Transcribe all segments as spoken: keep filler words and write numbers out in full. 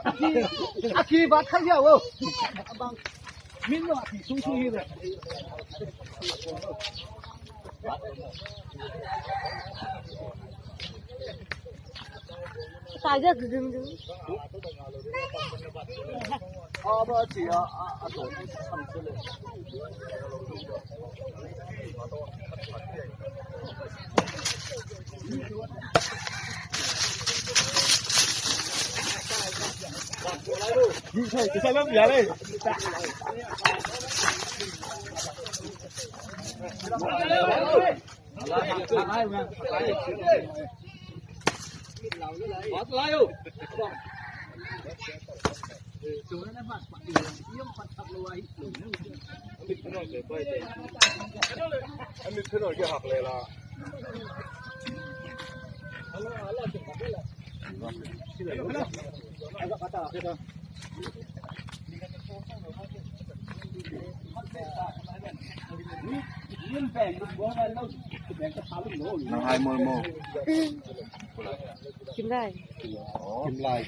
A ki, a ki bat kha hiau o. Min lo a ki sung sung hi ve. Sai dia ding ding. Nang hai maw, maw. Kim Lai. Kim Lai.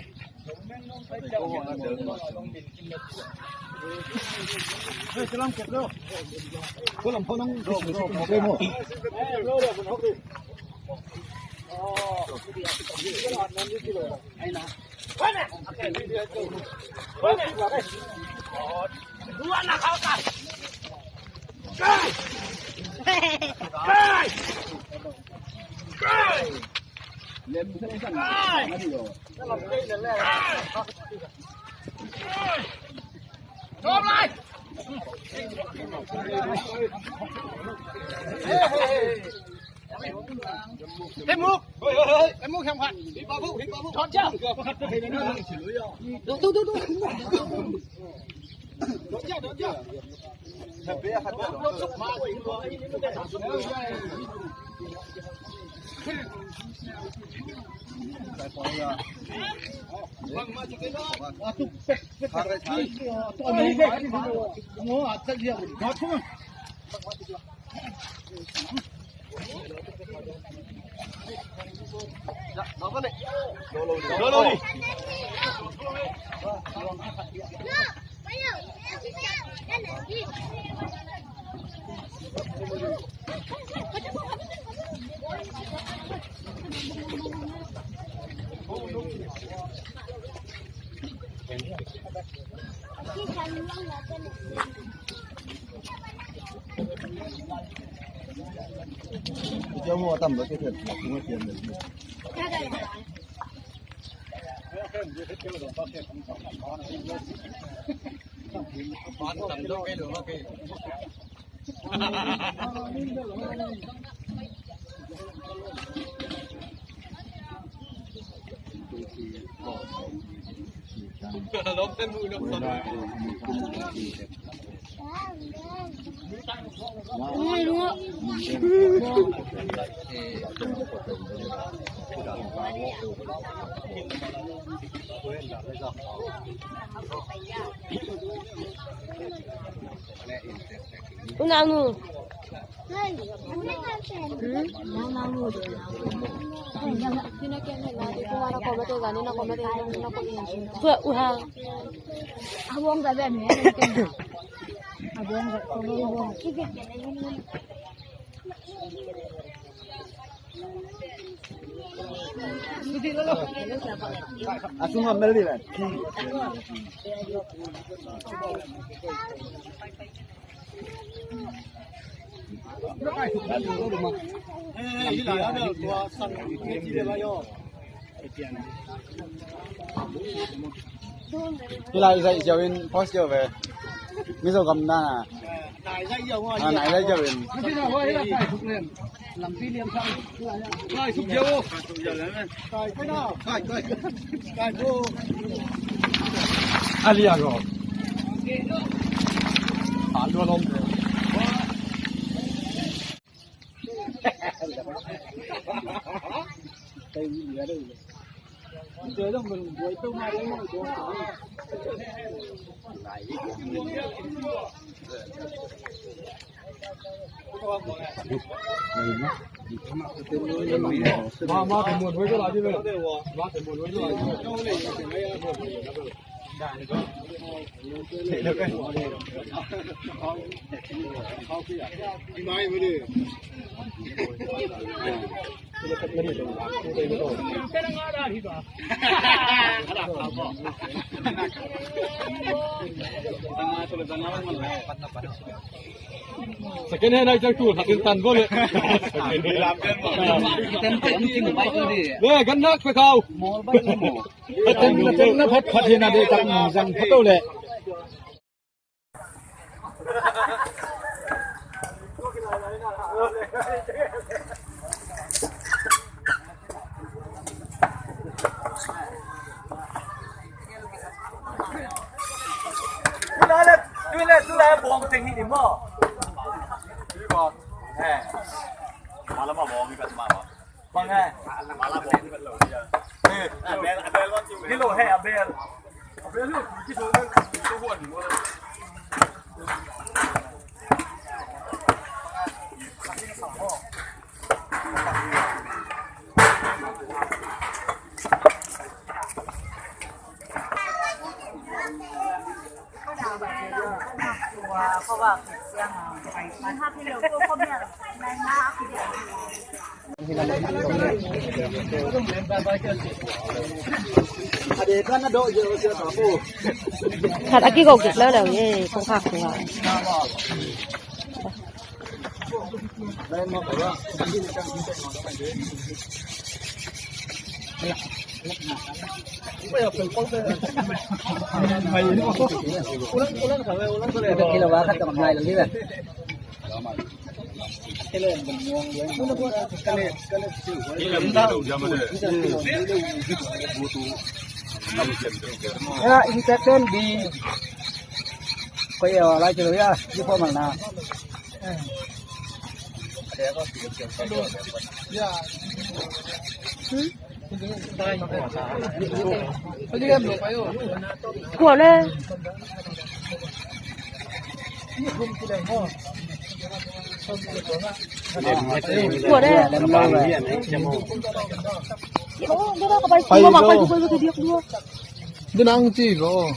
Unau nu. Tua uha. A sung a mel dih lai. Hi lai zaih ziau in post ziau ve. Mizo gam na. Ah, nai zaih ziau in. A liang aw. A luan om. Second hand ai ciang tul khat in tan bo le. Le gan nak pe kau. Ten na ten na phat phat hi na de tak zang phat to le. Bang e. Ni lo he a bel. A bel hi ki so nang ki so huan ni mo. Khat a kiko kik leu leu ye, kong khak tua. Ya, infection di. Ko ya, lai chelo ya, di ko mana. Kuah le. Kuah le. Dia nang ci ko.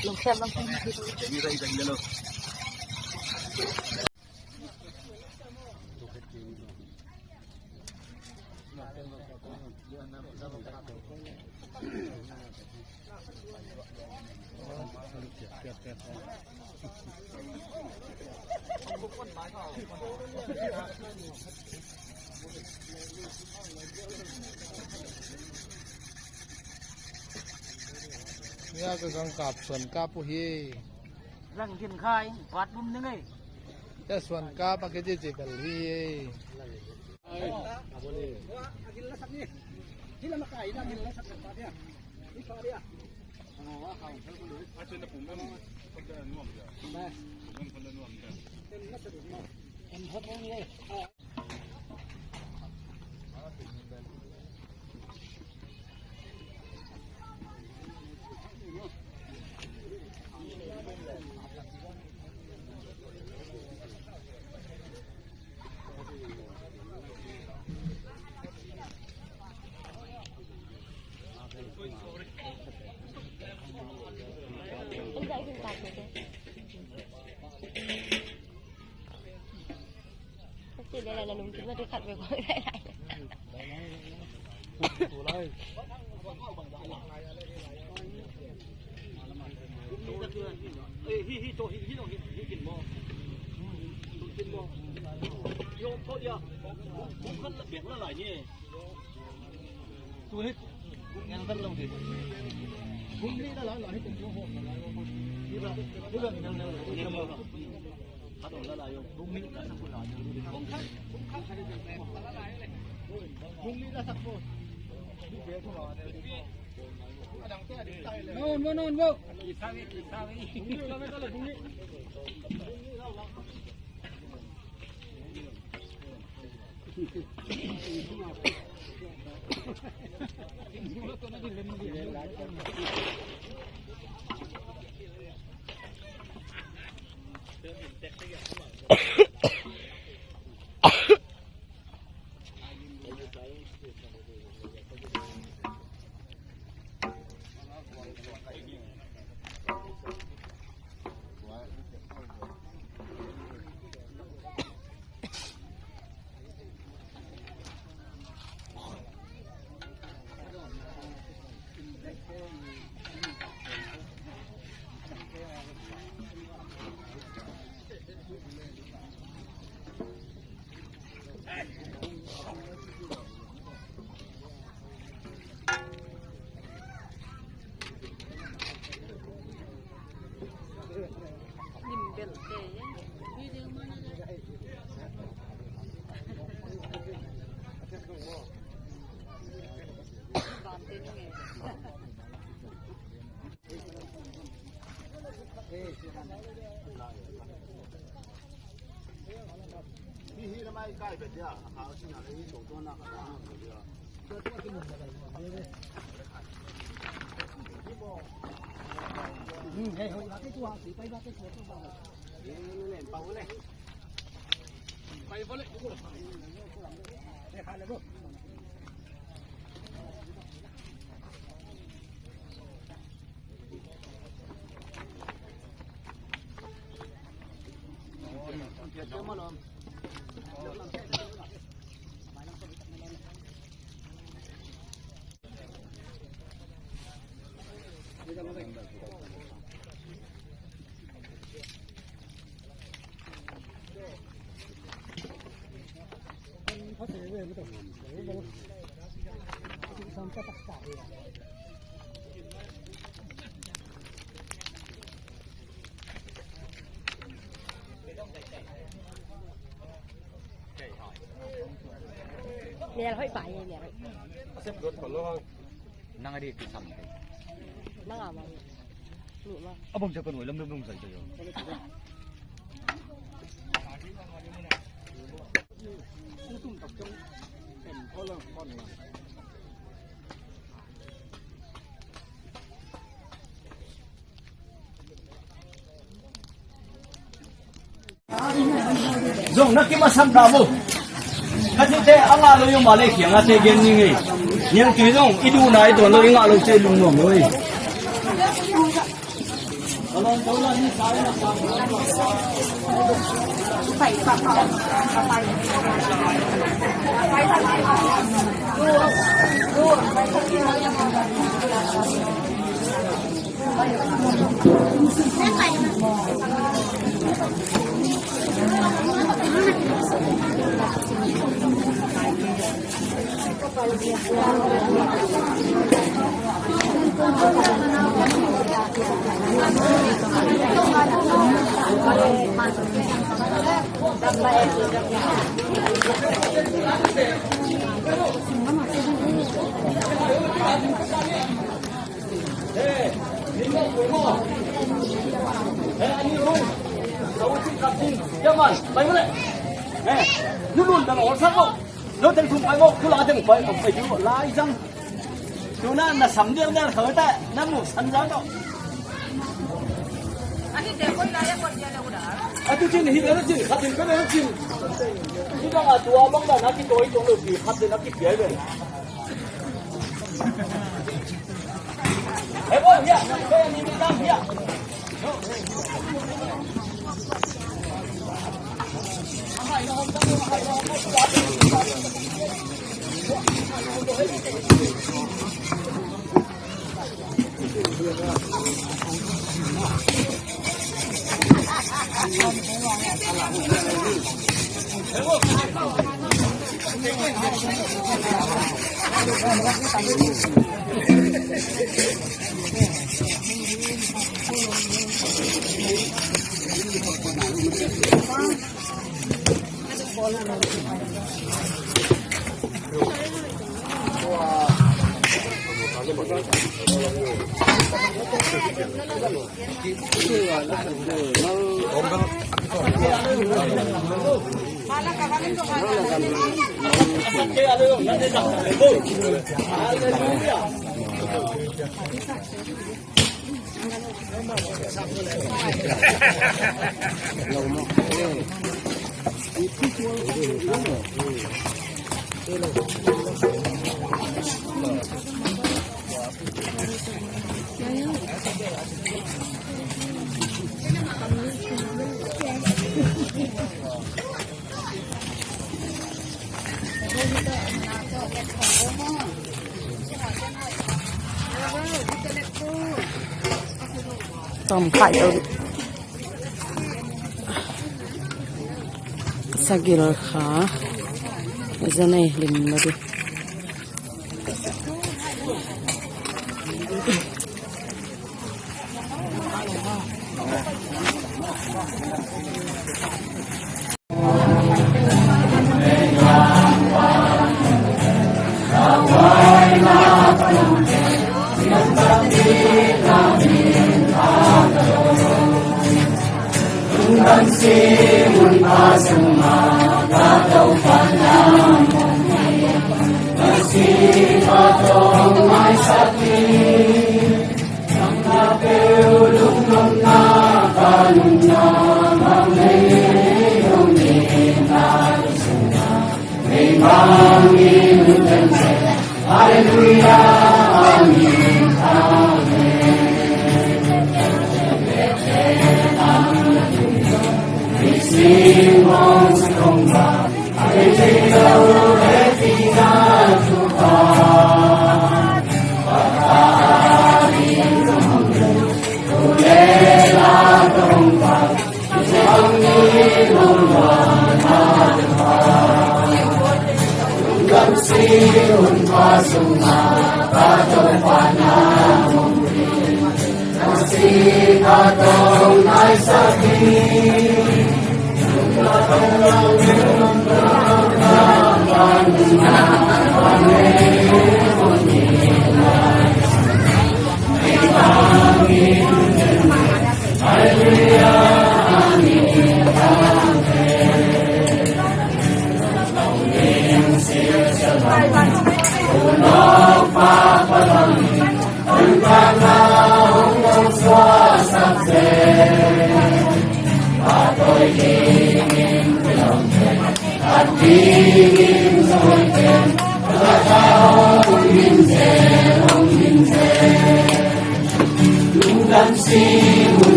Nia ka gangkap suan kap uh hi. Lang gin khai, vat bum ning ei. Nia suan kap a kei ci ci bel hi ei. Mial hoih pai, mial hoih. Nang a di kisam. Nang a mang. Ni ma. Abang jakan wai lam lam sai sai. Zong na kimasam ta bo. Ka cite a ngah lo i om a leh kiang a te gen ni ngei. Niang tui zong i duhna i dawn lo i ngah lo ci lungnuam lo i. Tuna na sam diau diau khawh ta na mu san zau tawh. A tu cin hi bel a cin khat in bel a cin. Hi bang a tua bang dan a kitawi tuak lo pi khat in a kipiai bel. Hei boy, hiah, hei ni ni dang hiah. Tom khai to. Sagil kha. Zanei lim lo di.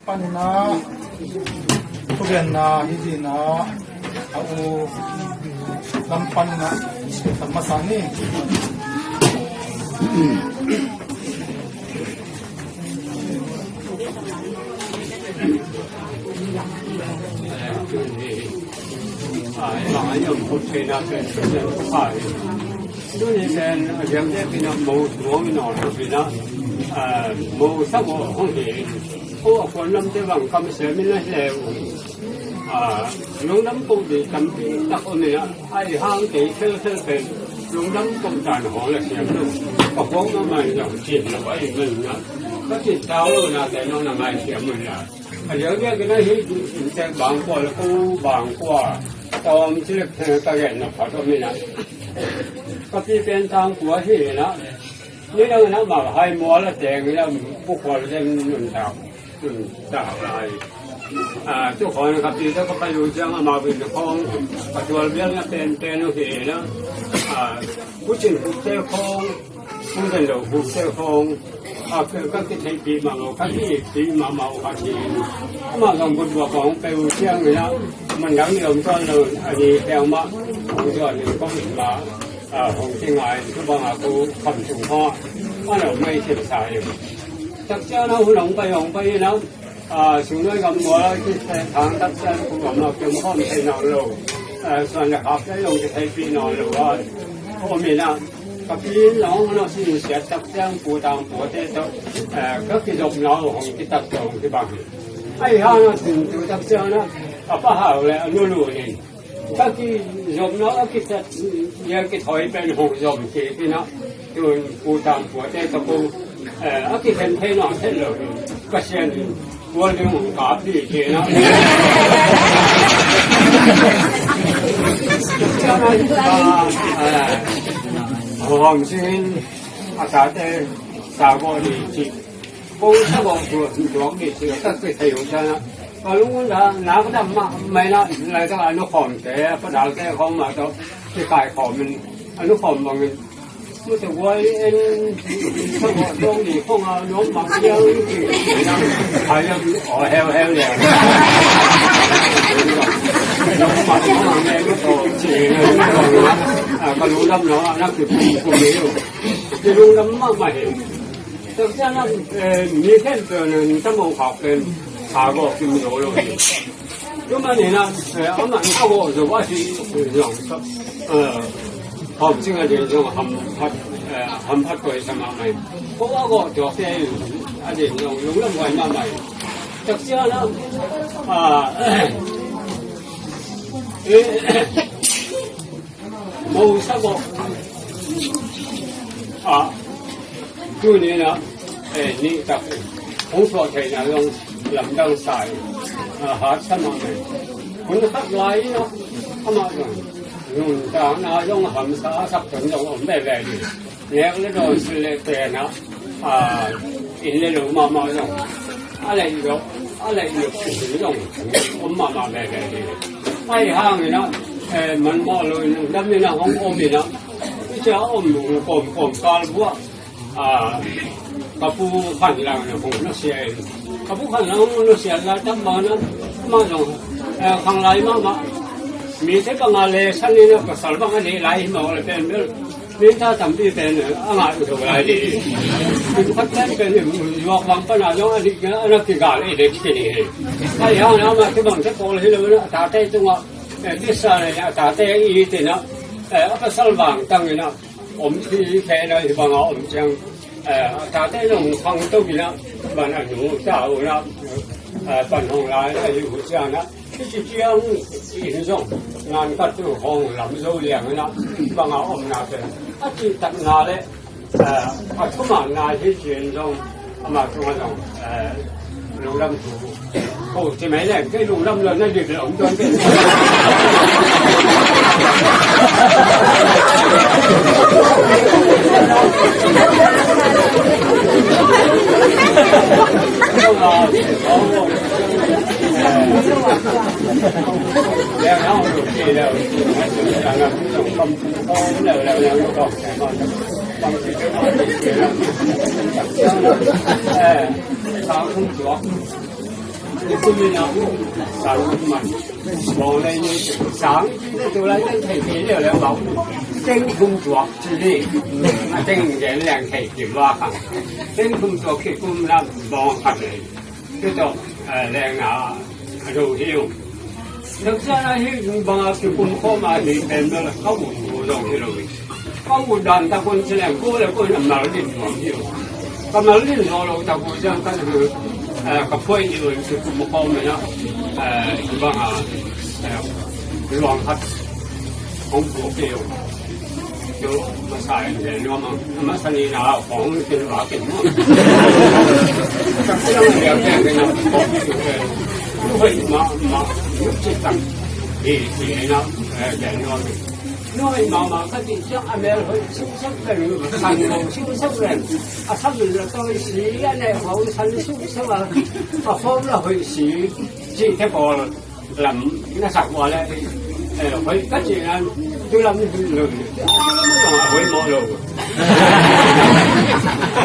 Panin ah, thugenna hi ding ah, a u lam panin ah, tam masa ni. Tuni pen a liangte pen a mo tuang in a, mo sa mo hong hi. Ko a kuan lamte bang kam sem in a hi le uh. Lungdam ko ding tampi tak om in a, a i hang kei khelkhel pen lungdam ko dan hong la siam lo. Ka hong ma mai lo cin lo a i man na. Ka cin tau lo na te no na mai siam lo na. A liang liang kei na hi in tek bang kua le ko bang kua. Tawm ci le ka gen na phat om in a. Ka pi pen tang kua hi in a. Ni dang in a ma hai mua la teng in a bu kua le den nun tau. Nun tau lai. A, tu khawng ka pi te ka pai uh ciang amau in khawng ka tual biakna penpen uh hi na. A, Pu Cin Khup te khawng, Pu Zan Lo Khup te khawng, a, ka, ka kitheihpih mahmah, ka kiitpih mahmah uh ka hi. Amah zong vutbuak khawng pe uh ciang hi na, man dang ni om tuan lo, a ni peuhmah hong tuan in kong in mah, a, hong kingai, tu bang a ku kham tung hawh, a lo mai khin sa hi. Tak ciang a hun hong pai, hong pai hi na, a, Sungnuai gam mual a kithei thang tak ciang pu gam a kiom khawm thei nawn lo. A, suan le khak te zong kitheihpih nawn lo a om hi na. Ka pi in zong a nusiat tak ciang pu tang pu te tawh, a, ka kizopna uh hong kitat tawh hong kibang hi. Ahi hang a, tu tak ciang a, a pa Hau le a nu Lun in ka kizopna a kitat, a kithawi pen hong zom kik hi na. Tun pu tang pu te tawh pu, eh, a kikhen thei nawn thei lo hi. Pasian in kual ding hong kap dih hi na. Ah, eh, Hong Cing in a tate sa gawh dih cih, ko sa gawh tuak, tuak dih cih ka thei uh ciang a, ka lung na, na ka dam mah mai na, lai ka a nu khawm te, a pa dal te khawng mah tawh kikai khawm in, a nu khawm bangin, mu te guai en, sa gawh tuak dih khawng a nuam mah ciang, hai lam aw heu heu liang. Nuam mah ciang a ngen mah tawh ci, a, ka lungdam lo a, na kipum pum hi uh. Kilungdam mahmah hi. Tua ciang a, eh, mi khempeuh in tamo khak pen sa gawh kim zo lo hi. Tua manin a, eh, amah in a gawh zo a si zong, eh, Hong Cing a ding zong hamphat, eh, hamphat koi sa mahmah hi. Ko a gawh tuak te a ding zong lungdam huai mahmah hi. Tua ciang a, ah, eh, Mo sa gawh. Ah, tuni in a, eh, nih tak hong suah theihna zong lamdang sa hi. Ah, hat sa mahmah hi. Hun khat lai in a, amah zong nuntakna zong hamsa a sak ton zong om veve hi. Nek le dawn, sil le pen a, a, inn le lo mahmah zong, a leih lo, a leih lo zong om mahmah veve hi. Ahi hangin a, eh, man mawh lo in, lungdam in a hong om in a, hih cia a om kawmkawm kal buah, a, ka Pu Khan Lang in a hong nusia in. Ka Pu Khan Lang hong nusia lai tam bang in a, amah zong, eh, khanglai mahmah. Mite bang a lesan in a, pasal bang a deih lai hi mawk le pen bel, mi ta tampi pen a ngah uh zo lai dih. Kum khat pen pen zuak bang pan a zong a dik a na kigal ei dek khin hi. Ahi hang a, amah kibang te pawl hi lo in a, a tate tungah, eh, disa le a tate it in a, eh, a pasal vangtang in a om thei khe na hi bang a om ciang, eh, a tate zong khang to in a, ban a nu ta uh na, eh, pan hong lai a hi uh ciang a, hih ci ciang in zong ngan khat tu hong lam zo liang in a, bang a omna pen a cihtakna le, eh, a thumanna hi ci in zong amah tungah zong, eh, lungdam thu. Ko ci mai leng kei lungdam lo na dik lo om tuan kei. Sang kum tuak. Ni kum in a, sang kum man. Bawng lei ni, sang kum tu lai teng thei thei liau liau bawng. Teng kum tuak ci ni. A teng gen liang thei kim wa kang. Teng kum tuak ki kum lam bawng khat lei. Kei tawh, eh, lengna a do hi uh. Taksa na hi bang a kikum khawm a hi pen bel ka ut uh zong hi lo hi. Ka ut dan tak un ci leng ko le ko in a mal din nuam hi uh. Ka mal din zaw lo tak uh ciang ka, eh, ka phuai hi uh kikum khawm in a, eh, hi bang a, eh, luang khat hong puak hi uh. Tua masa in ven nuam a, masa ni na hong kin va kin nuam. Ka siang lia pen ken a hong kin ven. Hoih mahmah, nu ci tak. Hi, hi na, eh, ven nuam. Nu hoih mahmah ka cih ciang a mel hoih siusak ven, san lo siusak ven. A sam la tawi si, a neh khawng san siusak a, a fawm la hoih si. Cihte pawl lam na sak ua le, eh, hoih ka cih nan, tu lam ni hoih lo. Hoih mawh lo.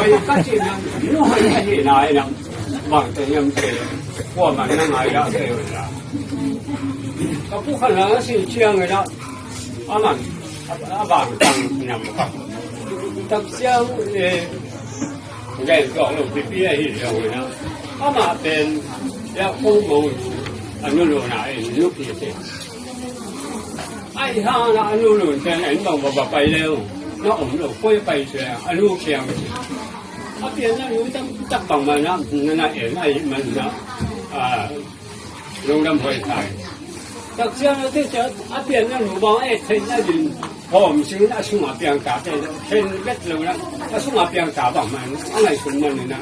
Hoih ka cih nan, nu hoih ka cih nai na. Bang te niam te, kuamah na ngai dah te hoih la. Ka pu khat na si ciang ina, aman, a, a bang tang niam ka. Tak ciang, eh, Gen tuak lo pipi ahi zongin ah, amah pen ya kong mong a nu lo na en nu pi te. Ai hang na a nu lo pen en bang ba ba pai leu, na om lo koi pai te a nu kiang. A pian na nu tam tak bang ma na, na na en ai man na, a, Lungdam hoih tai. Takciang a tete a pianna nu bang a et theihna din hawm singin a sungah piangta te khen vet lo na, a sungah piangta bang man a ngaihsun man ina,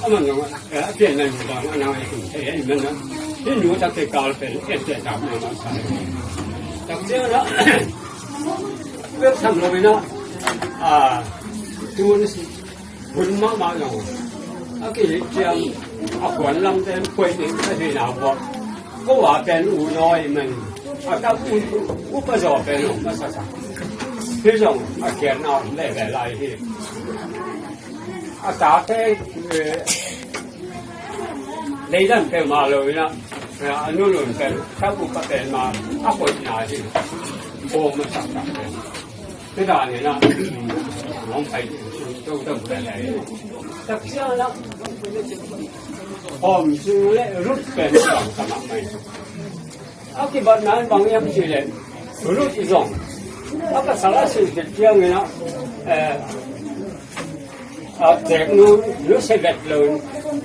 a man zong a pianna nu bang a na ngaihsun thei ahih man a, hih nu takte kal pen et te ta man a sa. Takciang a vet tham lo ina, a, tun hun mahmah lo. A kihih ciang a puan lamte puai ding ka hihna buak. Ko a pen u nawi man. A tak u, u pa zaw pen u masa sa. Hi zong a khiatna om leh leh lai hi. A tate, eh, leidan peuhmah lo ina, a nu lun pen tak u pa pen ma a koihna hi. Ko masa sa pen. Tua dan ina, hong pai ding, tua, tua, tua, tua. Takciang ina, hawm sing le Ruth pen bang ka mah mai. A kibatna in bang hiam cih leh, Ruth zong a pasal a silh khit ciang ina, eh, a cek nu, nu se vet lo in,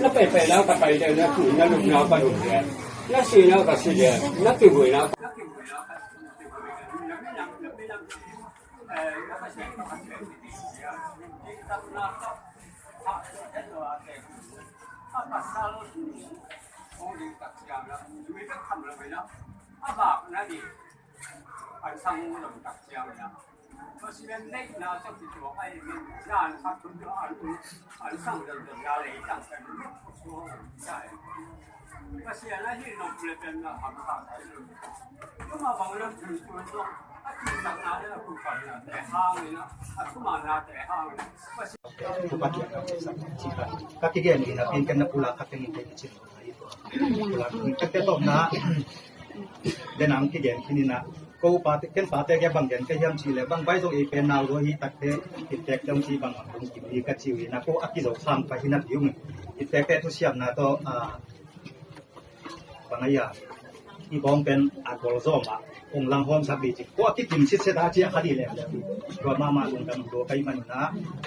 na paipai na ka pai deuh na tu na lupna ka lum deuh. Na sihna ka si deuh, na kibuina ka Pasian a hi nop le pen na hamsa thei lo. Tuma bang le tun tun zong a cihtakna le a kumpatnate hangin a, a thumanate hangin a Pasian. Ka kigen ina pen ken na pulak khat tengin tengin cin. Pulak khat tengin tengin tawpna. Den ang kigen khin ina. Ko pate, ken pate ke bang gen ka hiam cih leh bang bai zong ei pen nau zaw hi takte, i tek dong ci bang bang dong ci mi ka ci uh hi na ko a kizo khang pa hi na piung. I tekte thusiamna tawh, a, bang a ia, i bawng pen a gol zaw mah, ong lang hawm sak di ci. Ko a kikim sitset a ci a kha di lem lem. Tua mahmah lungdam lo kai man na,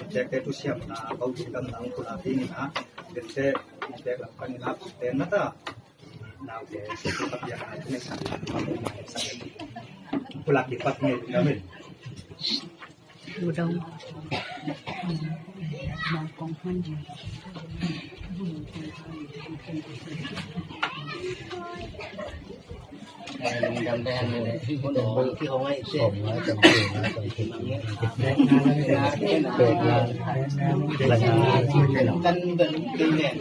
i tekte thusiamna, ko lungdam na ong pulak ding ina, den te, i tek lam kan ina, pen na ta. Kan bel kei ven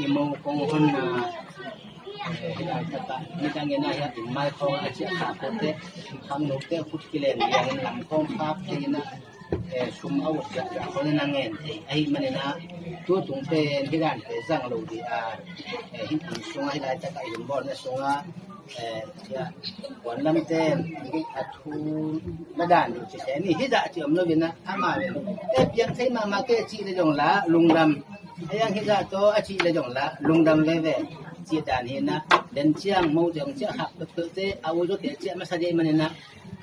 i mo kong hon na, eh, hidang kata, midang ina hia in mai khong a ciah kha kote, khangnote khut kilen liang in lam khong khap te ina, eh, sum a ut zah zah khong ina ngen te. Ahih man ina, tu tung pen hidante zang lo di a, eh, hih tung sunga hidai taka i hun bawlna sunga, eh, ya, puan lamte, a thu na dan ding ci te ni, hih zah ci om lo ina, ama ven. Eh, piang thei mahmah kei cih le zong la, lungdam. Hei ang hih zah tawh a cih le zong la, lungdam veve. Cih dan hi ina, den ciang mo zong ciah hak pekpek te, a u zo te ciah masa dei man ina,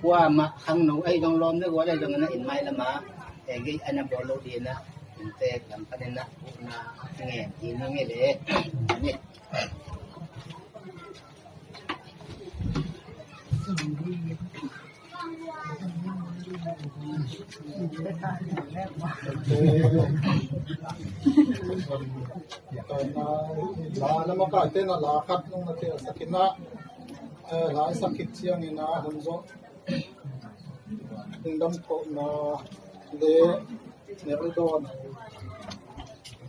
kuamah khangno ahi zong lawm le gual ahi zong ina, in mai lama, eh, gei ana bawl lo ding ina, in tek lam pan ina, na ngen hi na nge le. Amen. La na makaite na la khat nung na tel sakin ah, eh, la i sak khit ciangin ah hun zawh, hun dam kohna le Nek le dawn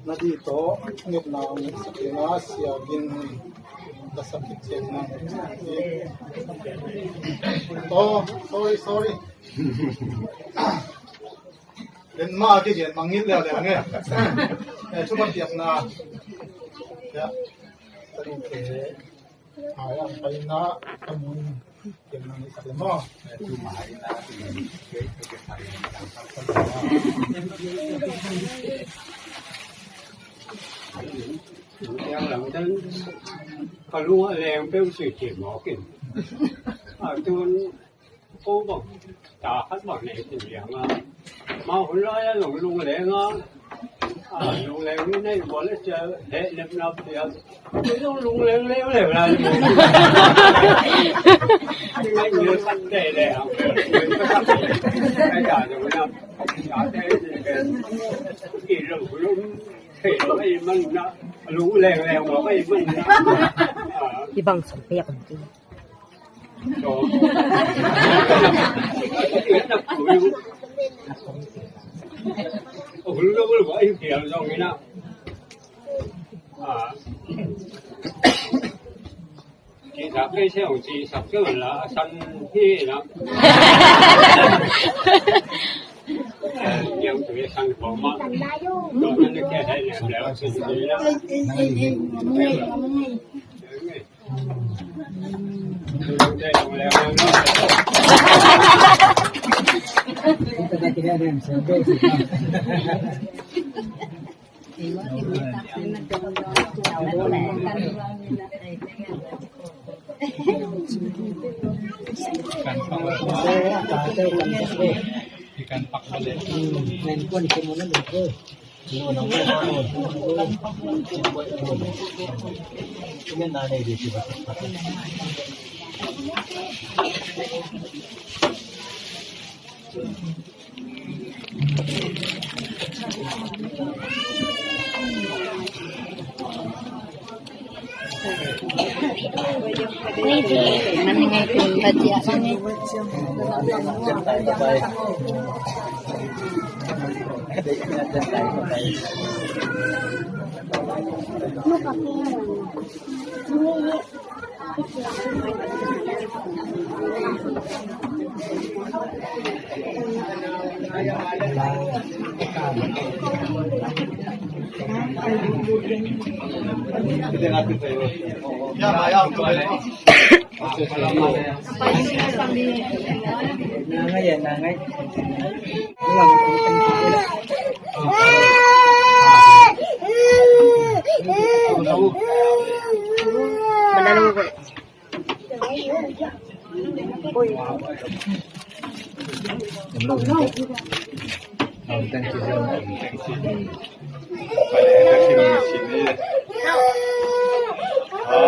na dih tawh ngetna hong ngetsak ding a, Sia Gin Hun Oh, sorry, sorry. Den ma kigen mangngilh leuleu nge. Eh, thu bang piakna. Ya. Ai, ang paina, ang mun, kiang nang ni sa mo. Ka lung a leng peuh sui khin mawk in. A tun ko bang ta khat bang nei khin liang a. Mah hun lai a lung lung leng a. A lung leng ni nei bawl a cia heh nep nap cia. Lung lung leng leng leng lai. Ni ngai ni sak te le a. Ngai ta lung na. Ta te ki lung lung. Thei lo ei man na, a lung leng leng lo ei man na. Hi bang song pek ang ti. So. A hun lo lo ei pial zong ina. Ah. Ci sak kei se hong ci sak kei la a san hi na. Yang tu san ko ma. Ko na ne ke hai le le sin hi na.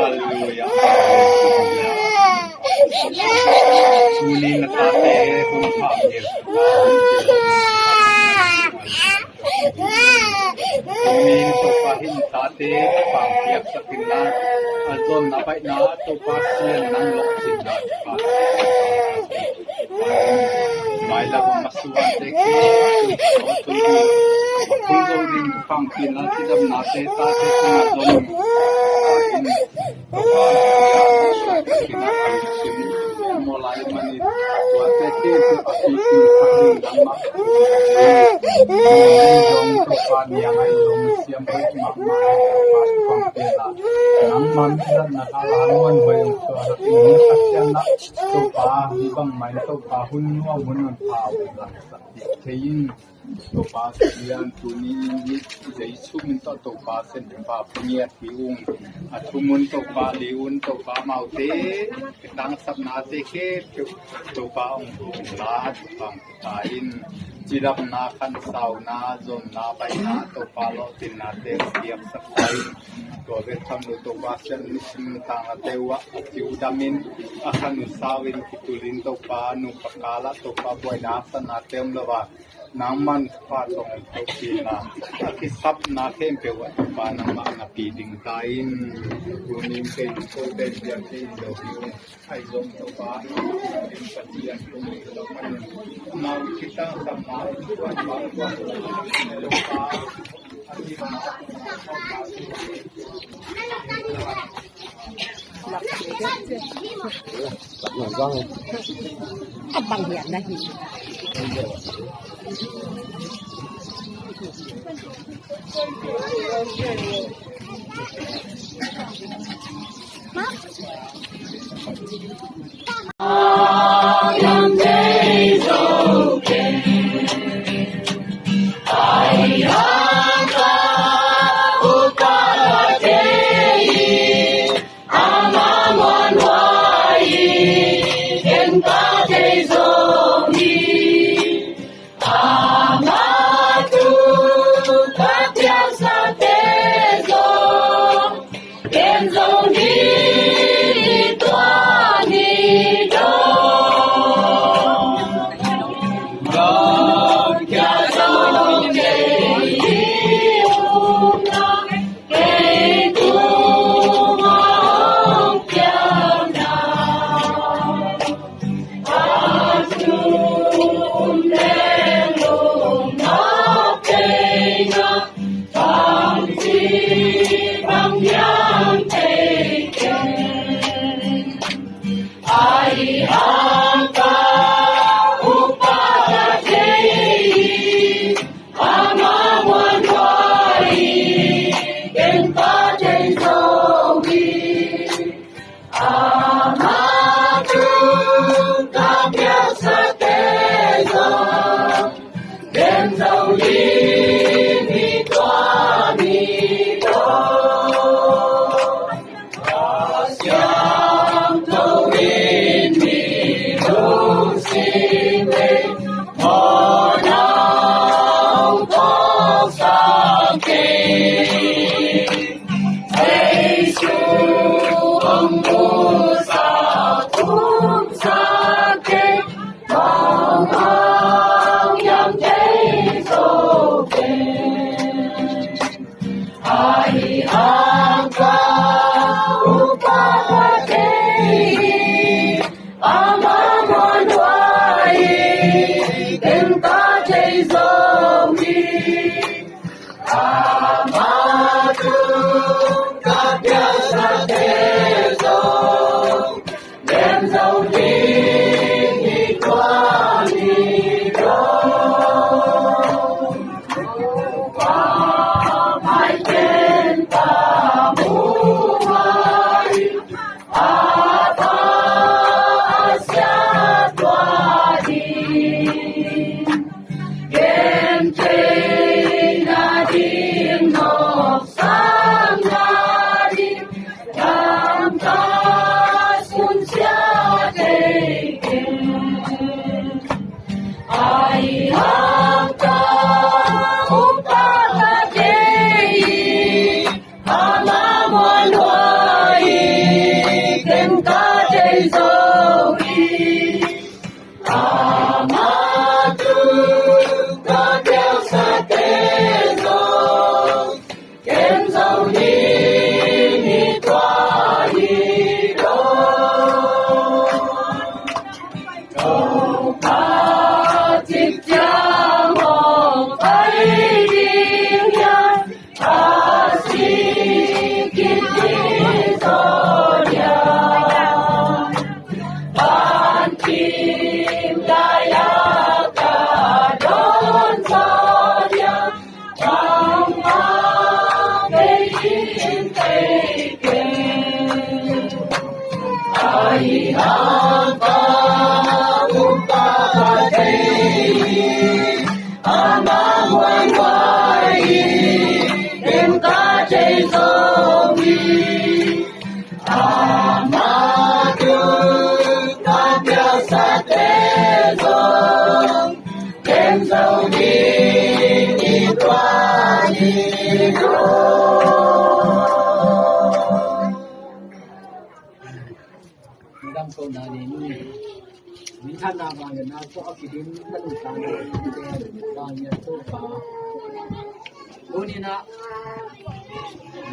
Halleluia. Tuni na tate hun pha ngel. Tuni na Topa hin tate pang piak sak in la, a zon na baih na Topa sian nang lok sin na Topa. Mai la bang masuan te ki, Topa. Tuni na Topa hin pang piak na kidam na te tate sin na zon. Topa, tuni in Jesu min tawh Topa Sianpa puniat hi ung. A thumun Topa li un, Topa maute, tangsapnate khempeuh Topa hong hong la, Topa hong ta in. Cidamna, khansauna, zonna, baihna, Topa lawhcinnate piaksak ta in. Tua bek tham lo Topa Sian tang a teuh ah a ciu dam in, a khan uh sau in, kitulin Topa nupa kal ah Topa buaina sanate om lo a. Nangman thupha tawh hong thopina a kisapna khempeuh ah Topa nangmah na pi ding ta in. Tunin kei ko kei pian kei lo hi ung. Ai zong Topa Pasian kong i lo manin nau kitang samna Topa Topa. Topa. Amen. A bang hiam na hi. Midang ko na ni ni. Min than na bang na ko a kidim na lu ta na. Bang ya to pa. Tuni na.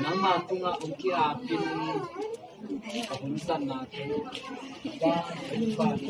Nangma tunga ong ki a pin. Ka hun san na te. Bang, bang.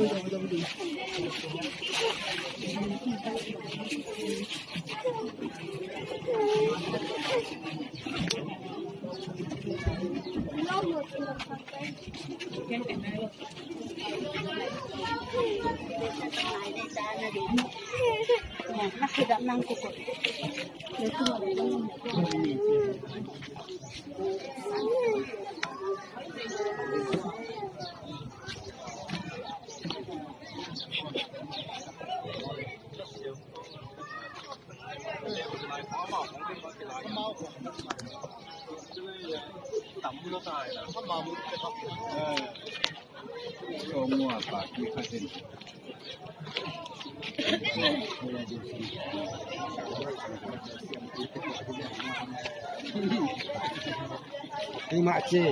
Hi mah ci.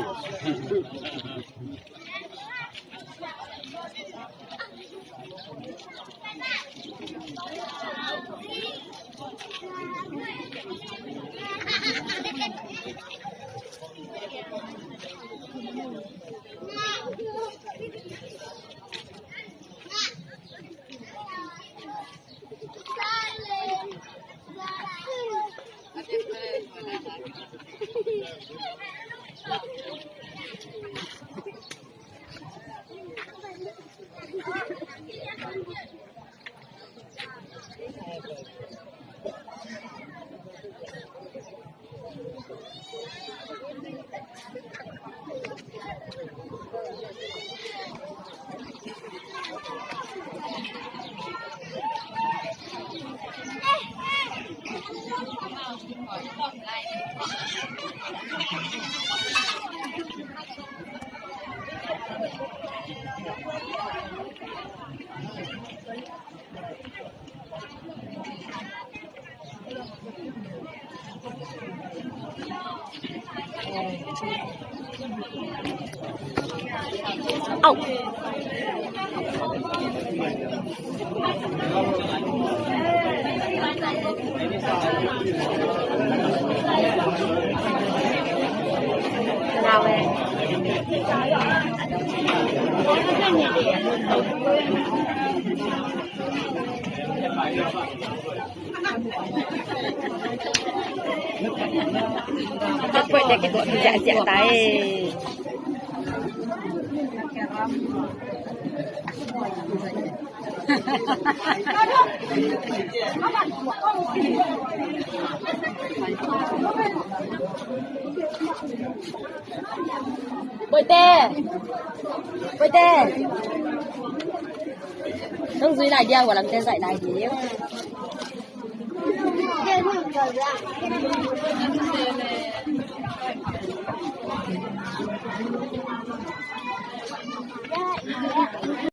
Ka koih dek i tuah ziahziah ta e. Boite! Boite! Nong zui lai dia, hua lamte zaih lai dia.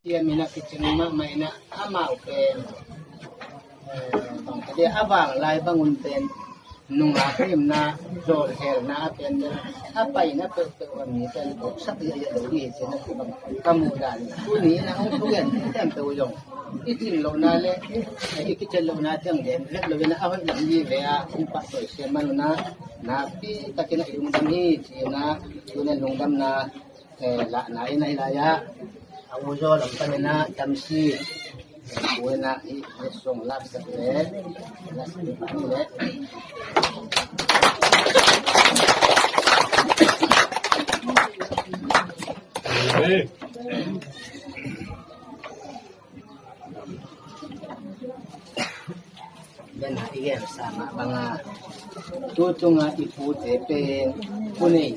Tia mina kicing mahmah ina amau pen. Eh, bang ka dia a vang lai bang un pen nungak rimna, zawlhelna a pen pen a paina peuhpeuh a mi pen kawksak ziahziah lo ding hi ci-in a kibang ka muh dan. Tuni in a hong thugen khempeuh zong i cin lohna le i kicet lohna ciang den vek lo in a hoih lam hi ve a hong pahtawi siam man un a nakpi takin a i lungdam hi ci-in a tuni in lungdamna eh, lahna in a hi lai-ah a uzaw lam panin a tamsi, eh, pu in a hih mitsong laksak le laksak le. Bena i gen sa mah banga tu tunga i pute pen punei,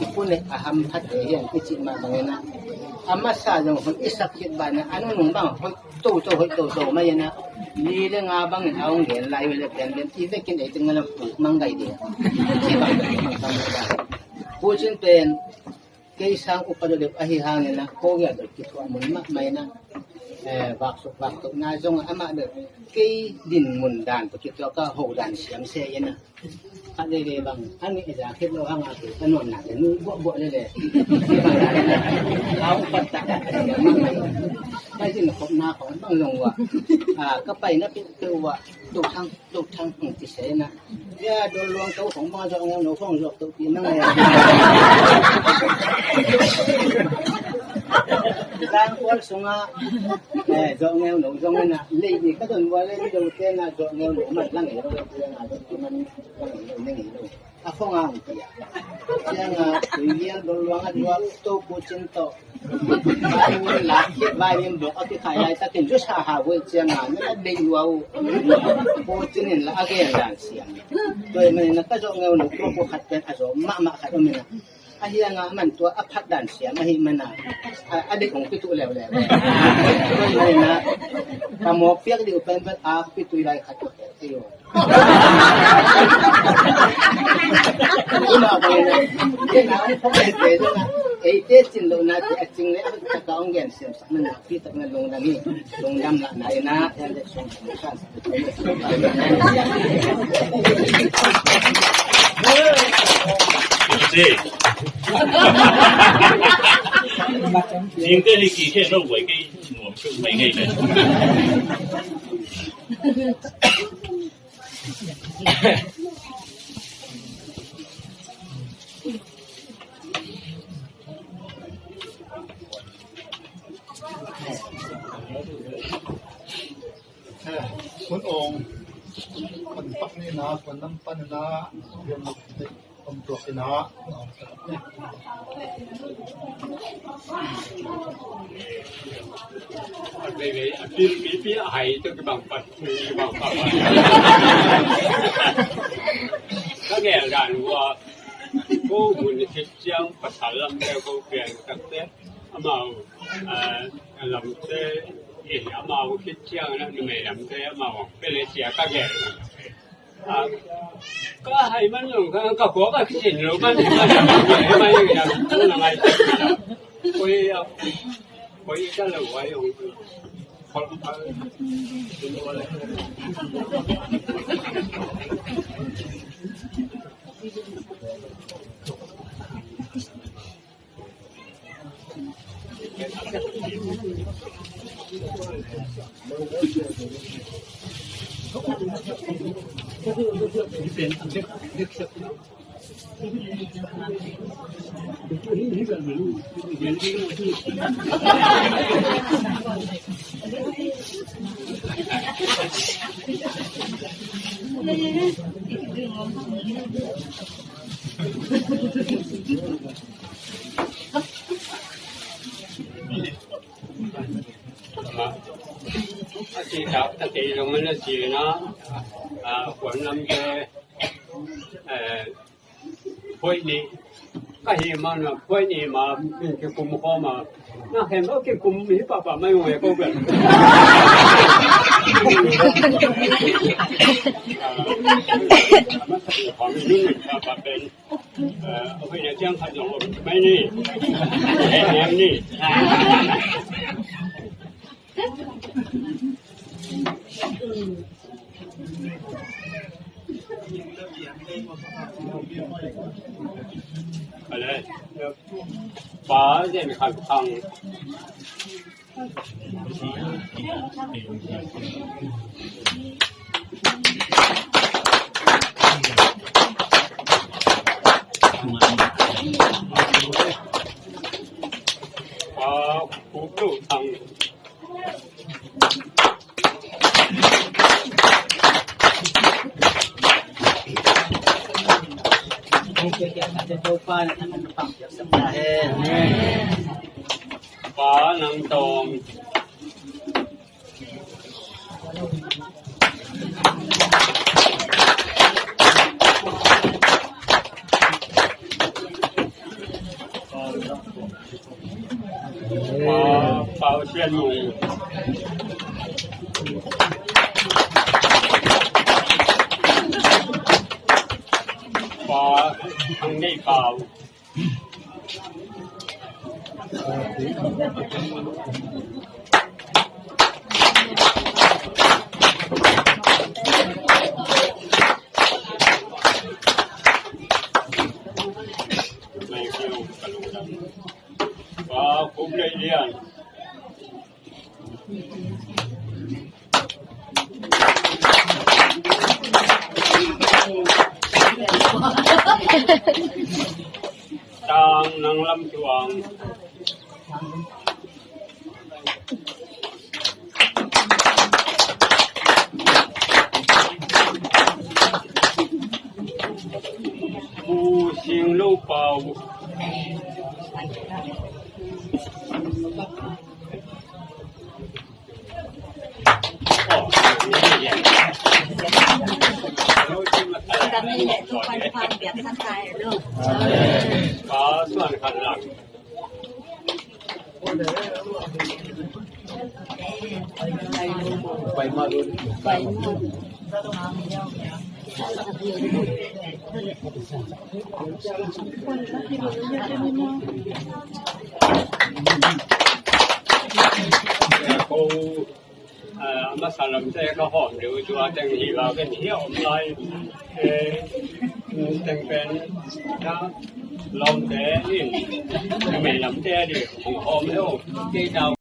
i punei a hamphat e hian i cih mah bangin a, a masa zong hoih i sak khit bana a nunung bang hoih toto, hoih toto mai ina li le nga bangin a hong gen lai uh le pen ben i vekin ei teng ngala puk mang gai ding. Ci bang bang bang bang. Pu Cin pen kei sang upa deuhdeuh ahi hangin a, ko gial deuh kithuah mun mahmah in a, eh, vaksuk vaktohna zong amah deuh kei din mun dan tawh kituak a ho dan siam se in a, khat leilei bang a nih a za khit lo hang a, kei ka nuamna te nu buahbuah lele. A upat tak a ka din khopna khong bang zong uh a, ka paina peuhpeuh uh a, Tothang, Tothang hong ci se na. Ya, dol luang to hong ma zawh ngeu no hong zawh to pi na ngai. Tangkual sungah, eh, zawh ngeu lo zong ina, lei ni ka don bual le, mi dote na zawh ngeu lo man lang ei lo, man lang ei lo, ne ngei lo. A khong a hong pia. Ciang a, tui lial dol luang a duak, to pu cin to. Vai min lak khit, vai min bok a kikhai laitakin zu sa ha vuai ciang a, na na bei lua uh. Pu cin in la a gen dan siam. Tua ahih manin a ka zawh ngeu lo, tua pu khat pen a zawh mahmah khat om ina. A hiang a man tua a phat dan siam ahih mana, a, a dik hong kituh leuleu. Tua ahih manin a, ka mawk piak ding uh pen pen a kituh lai khat tua pen. Eite cin lohna te a cing le a ka ong gen siamsak na nakpi tak na lungdam hi. Lungdam lahna ina, yan le sung. Singte hi ki khe no wai kei nuam chu mai ngei le. Hun ong, hun pak ni na, hun nam pan na, hun tuak ina. A pil pipi a hai to kibang pat, kibang pat. Ka gel dan ua, ko mun khit ciang pasal lamte ko pian takte, amau, eh, lamte, eh, amau khit ciang na numei lamte amau pele sia ka gel. Ka hai man lo, ka, ka ko ka kisin lo man, man, man, man, man, man, man. Koi, ah, koi ka lo wai ong. A si tak ta kei zong man a si na, a, kuan lam ke, eh, phoih ni, ka hi ma na, phoih ni ma, min kikum khawm a. Na khen lo kikum hi papa mai ung e ko bel. Khawm hi min papa ben. Eh, a hoih na ciang khat zong om mai ni. Eh, niam ni. Ale. Pa zen khat khang. Pa nang tawng. Pa, Pa Sian Mung. Pa Thang Nei Pau. Wow, Kum Lei Lian. Tang Nang Lam Tuang. Ko, eh, a masa lamte ka hawm deuh tua teng hi la, ken hi a om lai. Eh, teng pen ka lawmte in numei lamte a ding hong hawm deuh kei tau.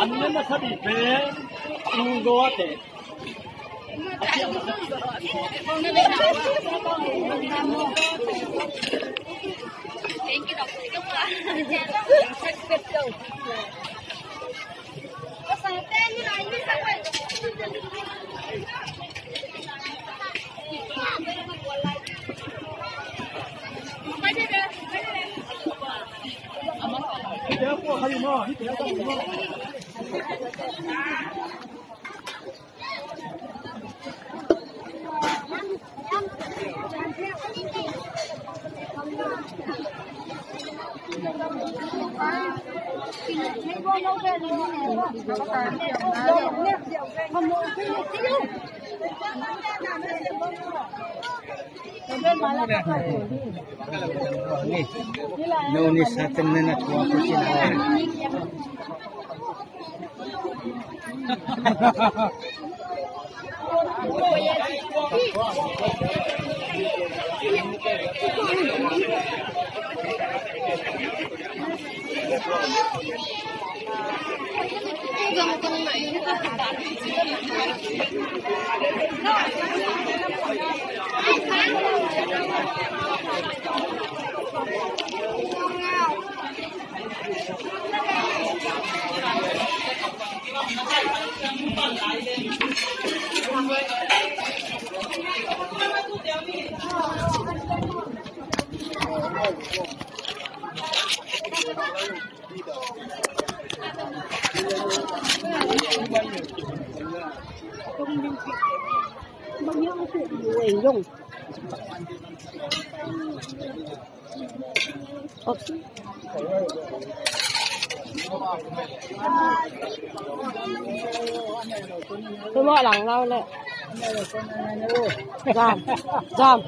An na na sa di pe, in go te. No ni sa teng na na tua ko sin. Tôi mò lắng lau lẹ. Jam. Jam.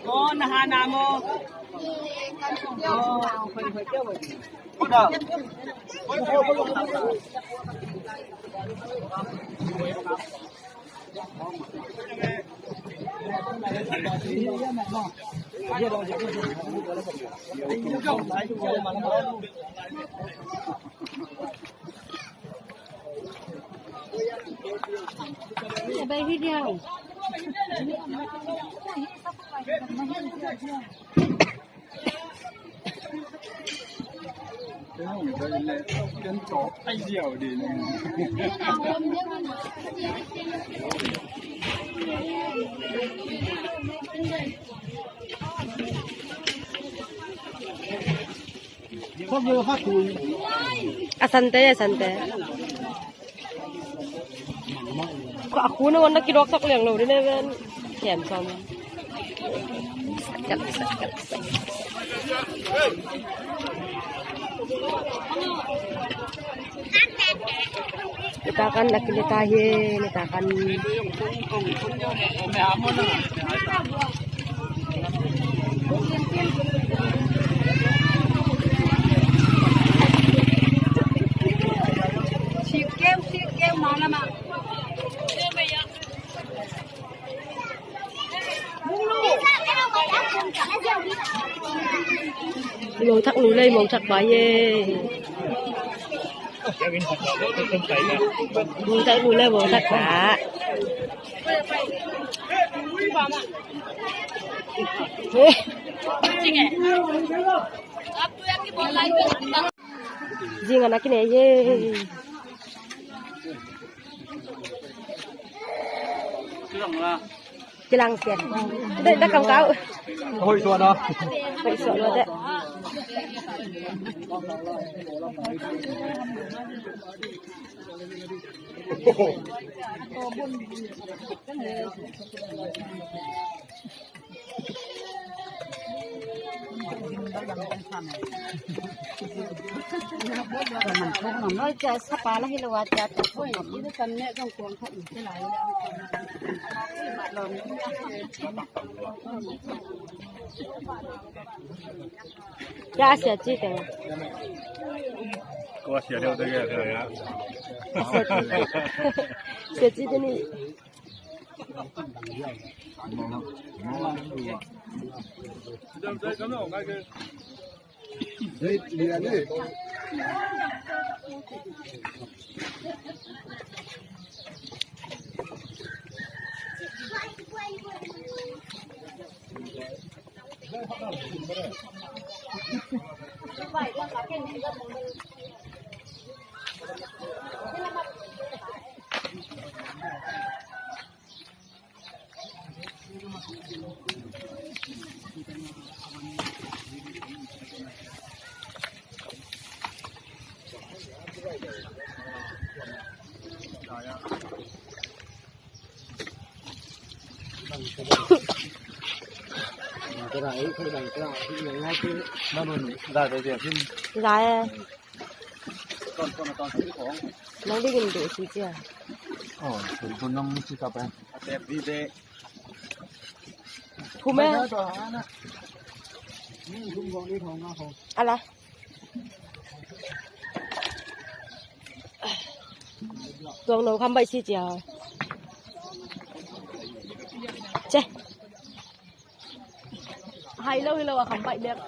Ko na ha na mo. A sante, a sante. A khu na wan na kidawksak liang lo ding ne ven. Thiam sawm. Nitakan a kileta hi, nitakan. Mo thak nu lei, mo thak bai ye. Mo thak nu lei, mo thak bai. Zing a na kine ye. Kilang sian. Dek, dek kam kau. Hoih suan a. Hoih suan a dek. Ya, sia ci teng. Ko sia deuh deuh ya. Sia ci teng ni. Nang bigin de si cia. Oh, tu nang si kapa. Thum e. Ala. Tuang no kham baih si cia. Che. Hai lo hi lo a kham baih bek.